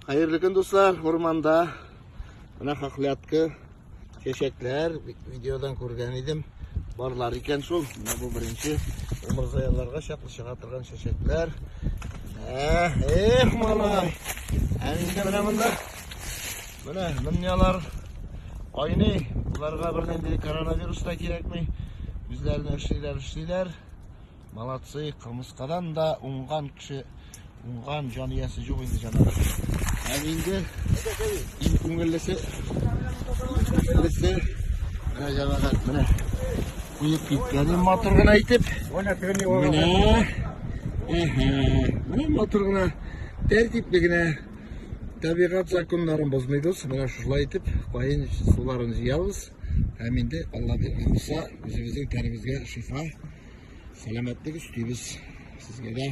Хәерле көн, дуслар, урманда. Менә хохлятка, чәчәкләр, видеодан күргән идем. Барлар икән шул. Менә бу беренче умырзаяларга чаклы чыга торган чәчәкләр. Ә, эх, малай. Ә инде менә монда. Менә дөньялар кайный. Буларга бернинди коронавирус та кирәкми. Үзләренә эшлиләр, эшлиләр. Молодцы, кырмыскадан да уңган кеше, уңган җан иясе юк инде җанар. Һәм инде иң күңеллесе, күңеллесе, менә җәмәгать, менә куеп киткән матур гына итеп. Менә, менә матур гына, тәртипле генә табигать законнарын бозмыйбыз. Менә шулай итеп каен суларын җыябыз. Һәм инде Алла биргән булса, үзебезнең тәнебезгә шифа, сәламәтлек өстибез. Сезгә дә.